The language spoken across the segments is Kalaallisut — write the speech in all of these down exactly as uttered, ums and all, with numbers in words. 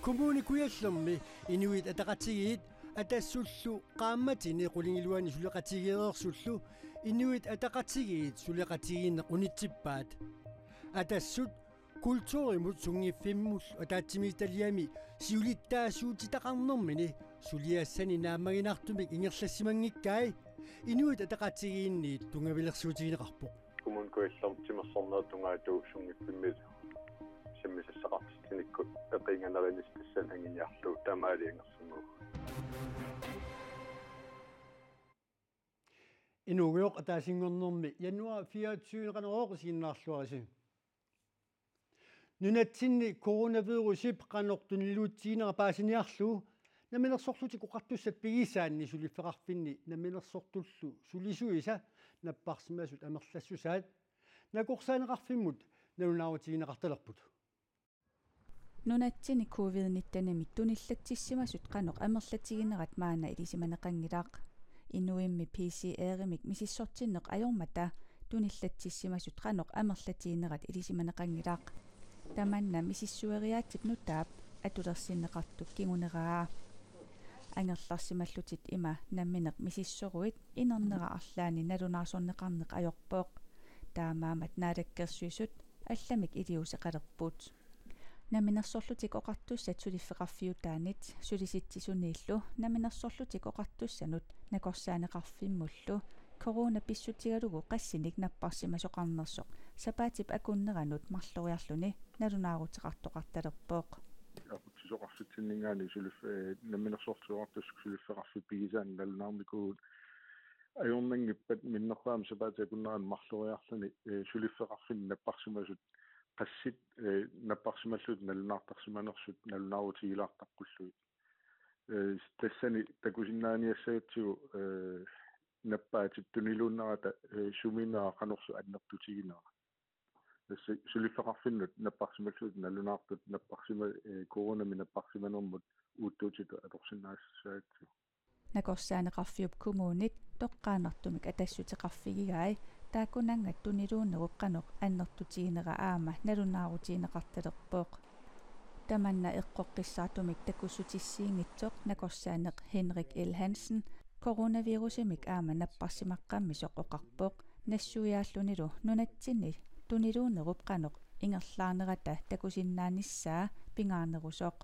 Kommune Kujallermi Inuit Ataqatigiit Atassullu qaammatini qulingiluani suleqatigeereersullu Inuit Ataqatigiit suleqatigiinneq unitsippaat. Atassut kulturimut sunngiffimmullu ataatsimiititaliami siulittaasuutitaqarnermini suliassani naammaginartumik ingerlassimanngikkai Inuit Ataqatigiinniit tunngavilersuutigineqarpoq. Kommune Kujallermi timersornerit tungaatigut sunngiffimmiit sammisassaqartitsinikkut eqiinganerinissaat tassani anguniarlugu taamaaliangersimmagu. Inuugujoq ataasinngornermi januar fireogtyve Qanorooq isiginnaarluarisi. Nunatsinni coronavirusip qanoq tuniluutsiginera paasiniarlugu Namminersorlutik Oqartussat pigisaanni suliffeqarfinni namminersortullu sulisuisa napparsimasut amerlassusaat nakorsaaneqarfimmut nalunaarutigineqartalerput. Nunatsinni covid nittenimik tunillatsissimasut qanoq amerlatiginerat maanna ilisimaneqanngilaq. Inuimmi P C R-imik misissortinneq ajormata tunillatsissimasut qanoq amerlatiginerat ilisimaneqanngilaq. Tamanna misissueriaatsip nutaap atulersinneqartup kinguneraa. Angerlarsimallutik ima nammineq misissoruit inernera arlaanni nalunaarsorneqarneq ajorpoq. Taamaammat Naalakkersuisut allamik iliuuseqalerput. Namminersorlutik Oqartussat suliffeqarfiutaanit Sulisitsisuniillu Namminersorlutik Oqartussanut nakorsaaneqarfimmullu corona pissutigalugu qassinik napparsimasoqarnersoq sapaatip akunneranut marloriarluni nalunaaruteqartoqartalerpoq. Aqutsisoqarfitsinninngaanniit sulif-, eh, Namminersorlutik Oqartussat suliffeqarfiit pigisaanni nalunaarnikuuvugut ajornanngippat minnerpaamik sapaatip akunneranut marloriarluni, eh, suliffeqarfinni napparsimasut qassit, eh, napparsimallutik nalunaartarsimanersut nalunaarutigilaartarpullugit. Eh, tassani takusinnaaniassagatsigu, eh, nappaatip tuniluunnerata, eh, suminera qanorsuaq annertutiginera. Tassa suliffeqarfinnut napparsimallutik nalunaartut napparsima-, eh, coronamik napparsimanermut uuttuutitut atorsinnaagatsigu. Nakorsaaneqarfiup kommunit toqqaannartumik atassuteqarfigigai taakkunannga tuniluunnerup qanoq annertutiginera aamma nalunaarutigineqartalerpoq. Tamanna eqqoqqissaartumik takussutissiinngitsoq nakorsaaneq Henrik L. Hansen coronavirusimik aamma napparsimaqqammisoq oqarpoq, nassuiaallunilu nunatsinni tuniluunnerup qanoq ingerlaarnerata takusinnaanissaa pingaarnerusoq.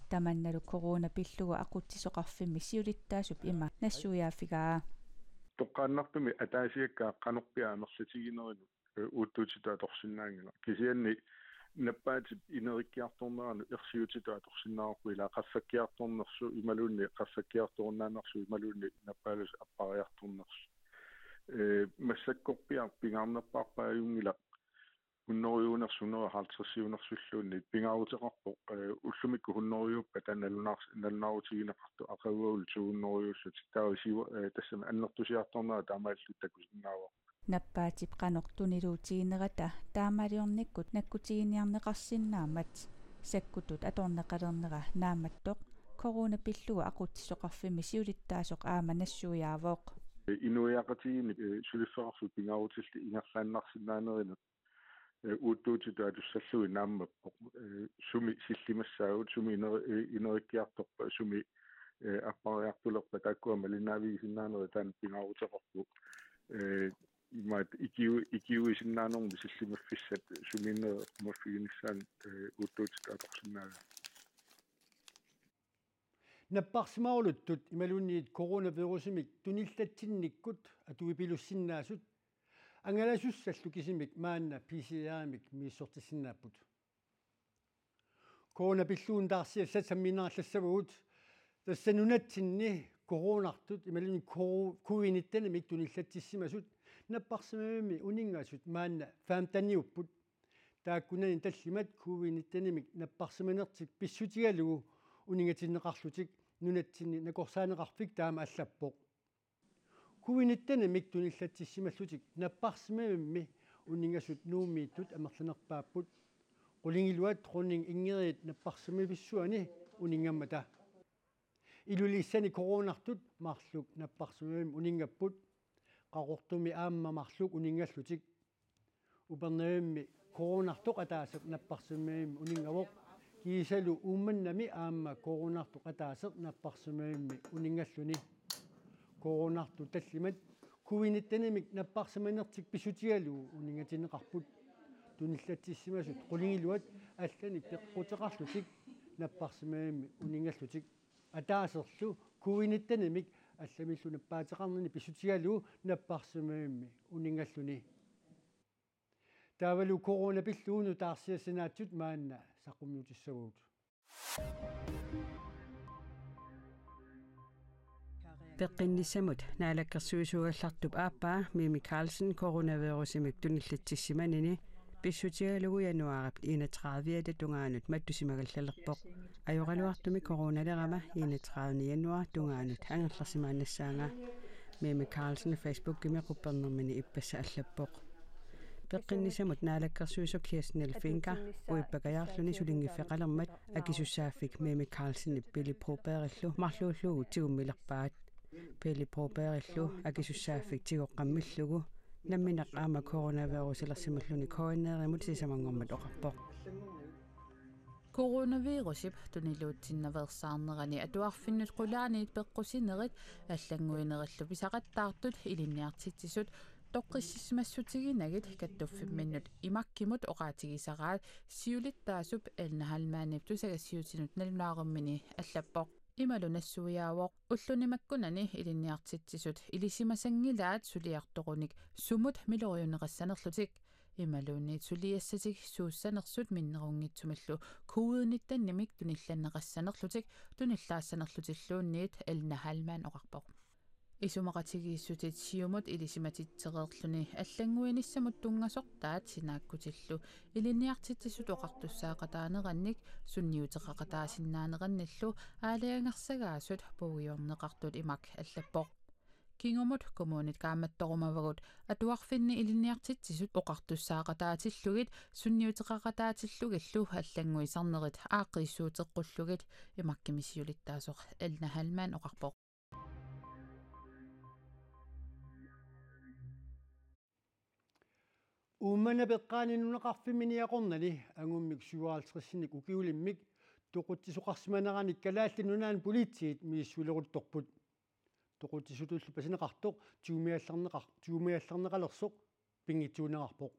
Tamannalu corona pillugu aqutsisoqarfimmi siulittaasup ima nassuiaaffigaa. Toqqaannartumik ataasiakkaat qanorpiaq amerlatiginerinut, eh, uuttuutitut atorsinnaanngilaq. Kisianni nappaatip inerikkiartorneranut ersiutitut atorsinnaavarput, ilaa qaffakkiartornersut imaluunniit qaffakkiartorunnaanersut imaluunniit nappaalusut appariartornersut. Eh, massakkorpiaq pingaarnerpaarpaajunngilaq, hundredeuners-, hundredehalvtredsiunersulluunniit pingaaruteqarpoq, eh, ullumikkut hundredeuppat taanna nalunaars-, nalunaarutigineqartoq, aqaguagullu to hundredeullutik, taava siua-, eh, tassami annertusiartornera taamaalillutik takusinnaavara. Nappaatip qanoq tuniluutiginerata taamaaliornikkut nakkutiginiarneqarsinnaammat sakkutut atorneqalernera naammattoq corona pillugu aqutsisoqarfimmi siulittaasoq aamma nassuiaavoq. Inuiaqatigiinni, eh, suliffeqarfiup pingaarutillit ingerlaannarsinnaanerinut, eh, uuttuutitut atussallugit naammappoq. Eh, sumi sillimassaagut, sumi iner-, eh, inerikkiartorpa, sumi, eh, appariartulerpa, taakkua malinnaavigisinnaaneri taanna pingaaruteqarpoq. Eh, imaat ikiu-, ikiuisinnaanermut sillimaffissat sumiinnerit eqqumaffiginissaannut, eh, uuttuutitut atorsinnaagaat. Napparsimarusuttut imaluunniit coronavirusimik tunillatsinnikkut atuipilussinnaasut angalasussallu kisimik maanna P C R-imik misissortissinnaapput. Corona pillugu taarsiassat sammiinnarallassavugut, tassa nunatsinni coronartut imaluunniit co-, covid nittenimik tunillatsissimasut napparsimavimmi uninngasut maanna femteniupput. Taakkunani tallimat covid nittenimik napparsimanertik pissutigalugu uninngatinneqarlutik Nunatsinni Nakorsaaneqarfik taama allappoq. Covid nittenimik tunillatsissimallutik napparsimavimmi uninngasut Nuummiittut amerlanerpaapput. Qulingiluat Dronning Ingridip napparsimavissuani uninngammata. Ilulissani coronartut marluk napparsimavimmi uninngapput. Qaqortumi aamma marluk uninngallutik. Upernavimmi coronartoq ataaseq napparsimavimmi uninngavoq. Kiisalu Uummannami aamma coronartoq ataaseq napparsimmavimmi uninngalluni. Coronartoq tallimat covid nittenimik napparsimanertik pissutigalugu uninngatinneqarput. Tunillatsissimasut qulingiluat allanik peqquteqarlutik napparsimmavimmi uninngallutik. Ataaserlu covid nittenimik allamillu nappaateqarnini pissutigalugu napparsimmavimmi uninngalluni. Taavalu corona pillugu nutaarsiassinaatsut maanna saqqummiutissavagut. Peqqinnissamut naalakkersuisuugallartup aappaa Mimi Karlsen coronavirusimik tunillatsissimanini pissutigalugu januaarip enogtredive tungaanut mattusimagallarpoq. Ajoraluartumik coronalerama enogtredive januar tungaanut angerlarsimaannassaanga. Mimi Karlsen Facebookimi quppernermini ippassaq allappoq. Peqqinnissamut naalakkersuisoq Kirsten Elfinka uippakajaarluni sulinngiffeqalermat akisussaaffik Mimi Karlsenip Pele Brobergillu marluullugu tigummilerpaat. Pele Brobergillu akisussaaffik tigoqqammillugu nammineq aamma coronavirusilersimalluni K N R-imut sisamanngormat oqarpoq. Coronavirusip tuniluutsinnaveersaarnerani atuarfinnut qulaaniit peqqusinerit allannguinerillu pisaqattaartut ilinniartitsisut toqqissisimassutiginagit kattuffimminnut imakkimut oqaatigisaraat siulittaasup Elna Hallmannip tusagassiuutinut nalunaarummini allappoq. Imalu nassuiaavoq: Ulluni makkunani ilinniartitsisut ilisimasanngilaat suliartorunik sumut miloriunneqassanerlutik imaluunniit suliassatik suussanersut minnerunngitsumillu covid nittenimik tunillanneqassanerlutik tunillaassanerlutilluunniit, Elna Hallmann oqarpoq. Isumaqatigiissutit siumut ilisimatitsereerluni allannguinissamut tunngasortaat sinaakkutillu ilinniartitsisut oqartussaaqataanerannik sunniuteqaqataasinnaanerannillu aalajangersagaasut puiorneqartut imak allappoq. Kingumut kommunit kaammattorumavagut atuarfinni ilinniartitsisut oqartussaaqataatillugit sunniuteqaqataatillugillu allannguisarnerit aaqqiissuuteqqullugit, imakkimi siulittaasoq Elna Hallmann oqarpoq. Uummannap eqqaani nunaqarfimmi niaqornani angummik syvoghalvtredsinik ukiulimmik toqutsisoqarsimaneranik Kalaallit Nunaanni politiit misissuileruttorput. Toqutsisutullu pasineqartoq tigumiallarneqar-, tigumiallarneqalersoq pinngitsuuneqarpoq.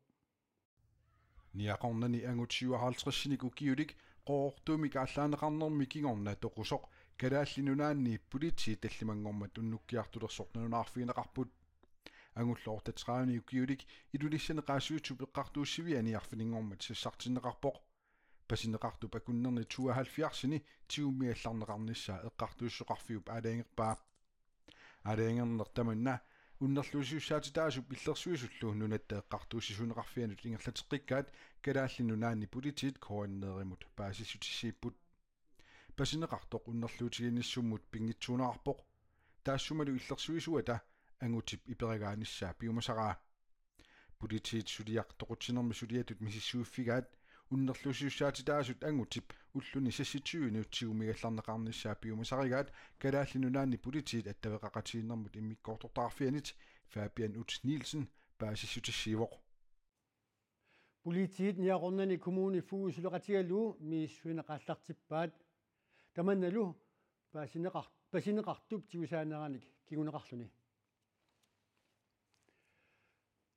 Niaqornani angut syvoghalvtredsinik ukiulik Qooqtuumik aallaaneqarnermi kingorna toqusoq Kalaallit Nunaanni politiit tallimanngormat unnukkiartulersoq nalunaarfigineqarput. Angullu otteogtredive ukiulik Ilulissani Qaasuitsup eqqartuussiviani arfininngormat sassartinneqarpoq. Pasineqartup akunnernit tooghalvfjerdsini tigumiallarneqarnissaa eqqartuussisoqarfiup aalajangerpaa. Aalajangerneq tamanna unnerluusisussaatitaasup illersuisullu Nunatta Eqqartuussisuuneqarfianut ingerlateqqikkaat Kalaallit Nunaanni politiit K N R-imut paasissutissiipput. Pasineqartoq unnerluutiginnissummut pinngitsuuneqarpoq. Taassumalu illersuisuata angutip iperagaanissaa piumasaraa. Politiit suliaq toqutsinermi suliatut misissuiffigaat unnerluusisussaatitaasut angutip ulluni seksogtyvenut tigumigallarneqarnissaa piumasarigaat Kalaallit Nunaanni politiit attaveqaqatigiinnermut immikkoortortaqarfianit Fabian Utz Nielsen paasissutissiivoq. Politiit niaqornani kommuni Foged suleqatigalugu misissuineq aallartippaat. Tamannalu pasineqar-, pasineqartup tigusaaneranik kinguneqarluni.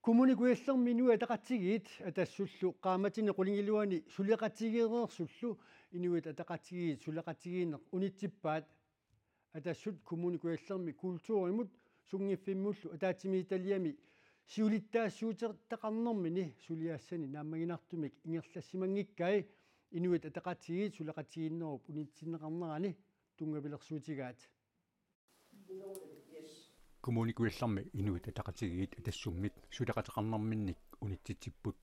Kommune Kujallermi Inuit Ataqatigiit Atassullu qaammatini qulingiluani suleqatigeereersullu Inuit Ataqatigiit suleqatigiinneq unitsippaat. Atassut Kommune Kujallermi kulturimut sunngiffimmullu ataatsimiititaliami siulittaasuuteqarnermini suliassani naammaginartumik ingerlassimanngikkai Inuit Ataqatigiit suleqatigiinnerup unitsinneqarnerani tunngavilersuutigaat. Kommune Kujallermi Inuit Ataqatigiit Atassummit suleqateqarnerminnik unitsitsipput.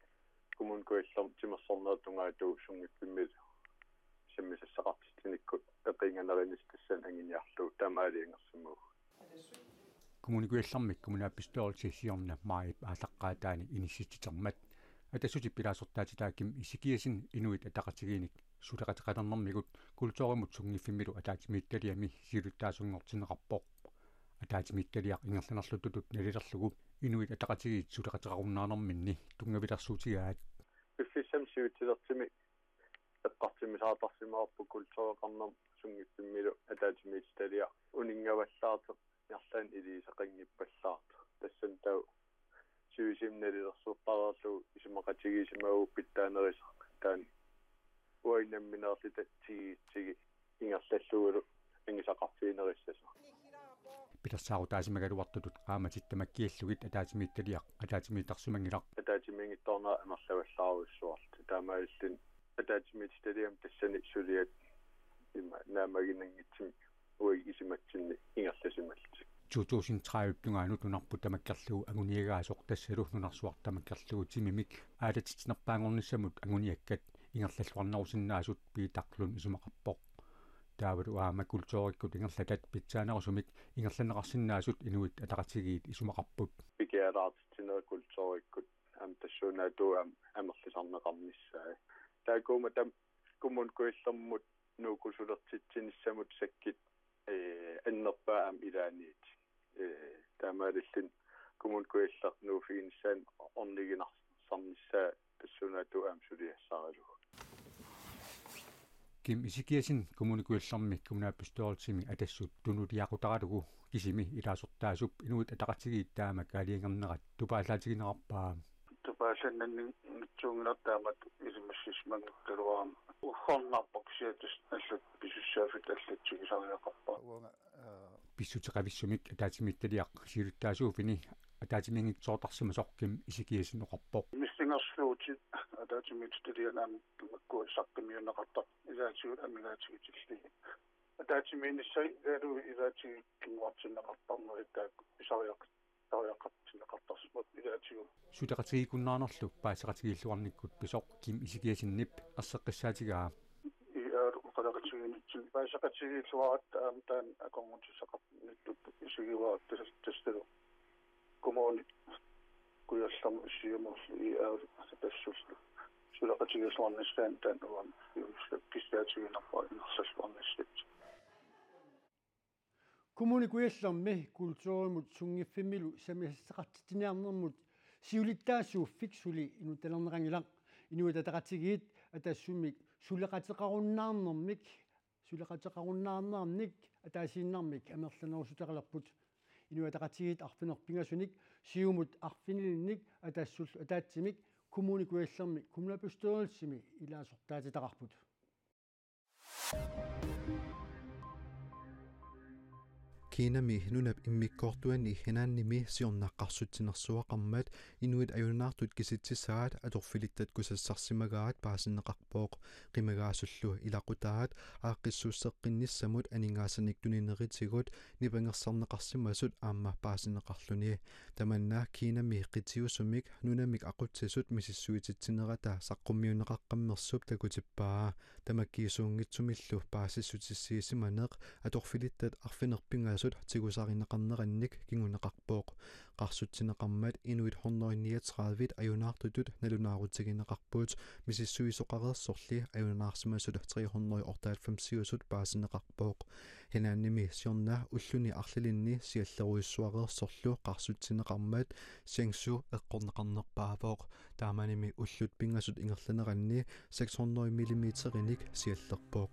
Kommune Kujallermi timersornerup tungaatigut sunngiffimmilu sammisassaqartitsinikkut eqiinganerinissaq tassani anguniarlugu taama aalajangersimavugut. Kommune Kujallermi kommunalbestyrelsi siorna maajip aallaqqaataani inissitsitermat Atassutip ilaasortaatitaa Kim Ezekiassen Inuit Ataqatigiinnik suleqateqalernermigut kulturimut sunngiffimmilu ataatsimiititaliami siulittaasunngortinneqarpoq. Ataatsimiititaliaq ingerlanerlututut nalilerlugu Inuit Ataqatigiit suleqateqarunnaanerminni tunngavilersuutigaat. Piffissami sivitsilertumi eqqartugassarsimavarput kultureqarnermut sunngiffimmilu ataatsimiititaliaq uninngavallaartoq ingerlaannaq iliuuseqanngippallaartoq. Tassani taava sivisutinik nalilersortariaqarlugu isumaqatigiissimagatta pitsaanerisa taanna uagut nammineerluta tigutsigu ingerlallugulu angusaqqarfiginerissasoq. Pilersaarutaasimagaluartutut qaammatit tamakkiallugit ataatsimiititaliaq ataatsimiittarsimanngilaq. Ataatsimiinngitsoornera amerlavallaarujussuarlugu. Taamaalilluni ataatsimiititaliami tassani suliat ima naammaginanngitsumik uagut isumatsinni ingerlasimallutik. To tusind tredive tungaanut nunarput tamakkerlugu anguniagaasoq tassalu nunarsuaq tamakkerlugu timimik aalatitsinerpaanngornissamut anguniakkat ingerlalluarnerusinnaasut Peter Lund isumaqarpoq. Taavalu aamma kulturikkut ingerlatat pitsaanerusumik ingerlanneqarsinnaasut Inuit Ataqatigiit isumaqarput. Pikialaartitsinerit kulturikkut aamma tassuunaatigut aamma amerlisarneqarnissaat. Taakkuuma taama Kommune Kujallermut nuukkusulertitsinissamut sakkut, ee, annerpaat aamma ilaanniit. Ee, taamaalilluni Kommune Kujalleq nuuffiginissaanut orniginarsarnissaa tassuunaatigut aamma suliassaralugu. Kim Ezekiassen Kommune Kujallermi kommunalbestyrelsimi Atassut tunuliaqutaralugu kisimi ilaasortaasup Inuit Ataqatigiit taama kaaliangernerat tupaallaatigineqarpaa. Tupaallannanngitsuunngilaq taamatut ilimagissimanngikkaluarama. Uggornarpoq kisianni tassa allat pisussaaffik allat tigusariaqarpara. Uanga, aa, pissuteqavissumik ataatsimiititaliaq siulittaasuuffini ataatsimiinngitsoortarsimasoq Kim Ezekiassen oqarpoq. Missingersuutit ataatsimiititaliani aamma makkua saqqummiunneqartarput ilaatigut amigaatigutillugit. Ataatsimiinnissai ilaalu ilaatigut kinguartinneqartarnerit taakku pisariaq-, pisariaqartinneqartarsimapput ilaatigut. Suleqatigiikkunnaanerlu paaseqatigiilluarnikkut pisoq Kim Ezekiassenip erseqqissaatigaa. I A-lu oqaloqatigiinnitsinni paaseqatigiilluaratta aamma taanna akornutissaqarnittut isigivara tas-, tassalu Kommune Kujallermut Siumullu I A-lu Atassullu suleqatigiilluarnissaanut taanna uanga siunissaq kissaatiginerpaaq ingerlalluarnissatsinnut. Kommune Kujallermi kulturimut sunngiffimmilu sammisaqartitsiniarnermut siulittaasuuffik suli inuttalerneqanngilaq. Inuit Ataqatigiit Atassummik suleqateqarunnaarnermik, suleqateqarunnaarnermik ataasiinnarmik amerlanerusutalerput. Inuit Ataqatigiit arfineq-pingasunik, Siumut arfinilinnik, Atassullu ataatsimik, Kommune Kujallermi kommunalbestyrelsimi ilaasortaatitaqarput. Kinami nunap immikkoortuani Henanimi siorna qarsutsinersuaqarmat inuit ajunaartut kisitsisaat atorfilittat kusassarsimagaat paasinneqarpoq. Qimagaasullu ilaqutaat aaqqissuusseqqinnissamut aningaasanik tuninerisigut nipangersarneqarsimasut aamma paasinneqarluni. Tamanna Kinami qitiusumik nunamik aqutsisut misissuititsinerata saqqummiunneqaqqammersup takutippaa. Tamakkiisuunngitsumillu paasissutissiisimaneq atorfilittat arfineq-pingasut tigusarineqarnerannik kinguneqarpoq. Qarsutsineqarmat inuit hundrede niogtredive ajunaartutut nalunaarutigineqarput, misissuisoqareersorli ajunaarsimasut tre hundrede otteoghalvfemsiusut paasinneqarpoq. Henanimi siorna ulluni arlalinni siallerujussuareersorlu qarsutsineqarmat Changshu eqqorneqarnerpaavoq. Taamanimi ullut pingasut ingerlaneranni seks hundrede millimeterinik siallerpoq.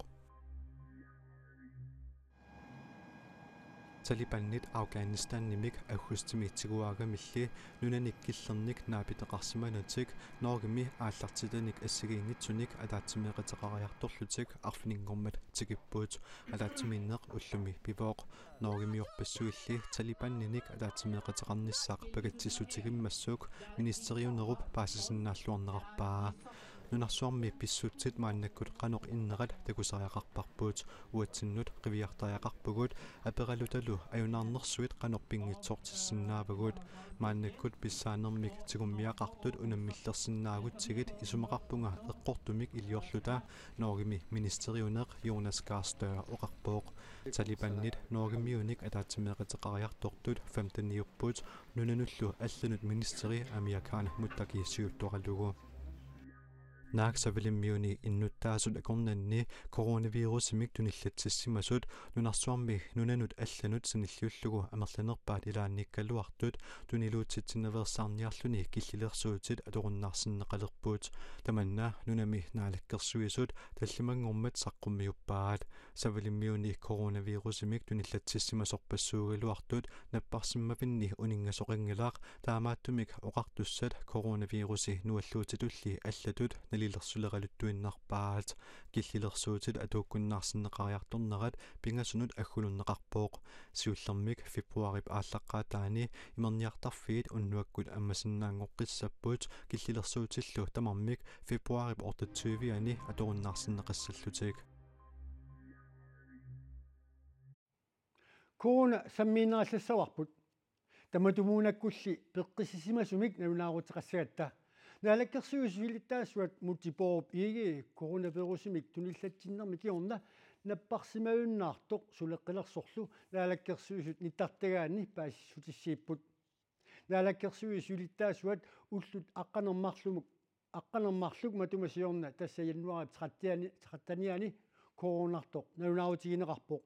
Talibanit Afghanistanimik aggustimi tiguaagamilli nunanik killernik naapiteqarsimanatik Norgemi aallartitanik assigiinngitsunik ataatsimeeqateqariartorlutik arfininngormat tikipput. Ataatsimiinneq ullumi pivoq. Norgemiorpassuilli Talibaninik ataatsimeeqateqarnissaq pakatsissutigimmassuk ministeriunerup paasisinnaalluarnerarpaa. Nunarsuarmi pissutsit maannakkut qanoq innerat takusariaqarparput. Uatsinnut qiviartariaqarpugut aperalutalu ajunaarnersuit qanoq pinngitsoortissinnaavagut. Maannakkut pissaanermik tigummiaqartut unammillersinnaagutsigit isumaqarpunga eqqortumik iliorluta, Norgemi ministeriuneq Jonas Gahr Støre oqarpoq. Talibanit Norgemiunik ataatsimeeqateqariartortut femteniupput, nunanullu allanut ministeri Amir Khan Muttaqi siuttoralugu. Naak Savalimmiuni innuttaasut akornanni coronavirusimik tunillatsissimasut nunarsuarmi nunanut allanut sanilliullugu amerlanerpaat ilaannikkaluartut tuniluutsitsinaveersaarniarluni killilersuutit atorunnaarsinneqalerput. Tamanna nunami naalakkersuisut tallimanngormat saqqummiuppaat. Savalimmiuni coronavirusimik tunillatsissimasorpassuugaluartut napparsimmavinni uninngasoqanngilaq, taamaattumik oqartussat coronavirusi nualluutitulli allatut nalilersuleraluttuinnarpaat. Killilersuutit atuukkunnaarsinneqariartornerat pingasunut aggulunneqarpoq. Siullermik februaarip aallaqqaataani imerniartarfiit unnuakkut ammasinnaanngoqqissapput killilersuutillu tamarmik februaarip otteogtyve-ani atorunnaarsinneqassallutik. Corona sammiinnarallassavarput. Tamatumuunakkulli peqqissisimasumik nalunaaruteqassagatta. Naalakkersuisut siulittaasuat Múte Bourup Egede coronavirusimik tunillatsinnermi kingorna napparsimajunnaartoq suleqqilersorlu Naalakkersuisut nittartagaanni paasissutissiipput. Naalakkersuisut siulittaasuat ullut aqqaneq-marluk, aqqaneq-marluk matuma siorna tassa januaarip trettenianni, trettenianni coronartoq nalunaarutigineqarpoq.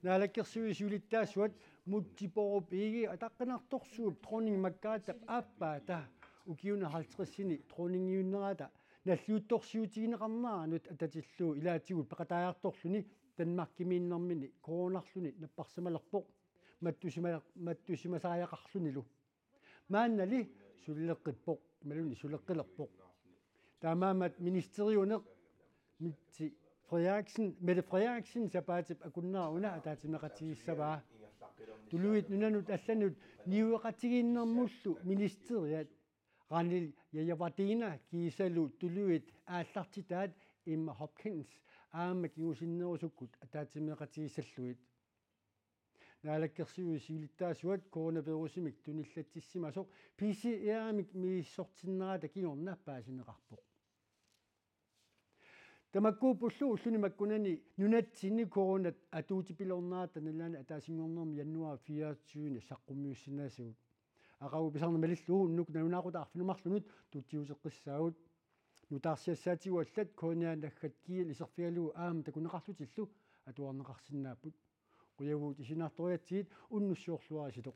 Naalakkersuisut siulittaasuat Múte Bourup Egede ataqqinartorsuup Dronning Margrethe aappaata ukiuni halvtredsini dronningiunnerata nalliuttorsiutigineqarneranut atatillugu ilaatigut peqataajartorluni Danmarkimiinnermini coronarluni napparsimalerpoq mattusima-, mattusimasariaqarlunilu. Maannali suleqqippoq, imaluunniit suleqqilerpoq. Taamaammat ministeriuneq Mette Frederiksen, Mette Frederiksen sapaatip akunnera una ataatsimeeqatigissavaa. Tuluit nunanut allanut niueqatigiinnermullu ministeriat Ranil Jayawardena kiisalu tuluit aallartitaat Emma Hopkins aamma kingusinnerusukkut ataatsimeeqatigissallugit. Naalakkersuisut siulittaasuat coronavirusimik tunillatsissimasoq P C R-imik misissortinnerata kingorna paasineqarpoq. Tamakkuuppullu ulluni makkunani nunatsinni coronat atuutipiloornerata nalaani ataasinngornermi januaarip fireogtyvende saqqummiussinnaasagut. Aqagu pisarneq malillugu unnuk nalunaaqutaq arfineq-marlunut tutsiuteqqissaagut. Nutaarsiassaatigut allat K N R naggat G L iserfigalugu aamma takuneqarlutillu atuarneqarsinnaapput. Qujavugut isiginnaartoriatsigit, unnussiorluaritsi.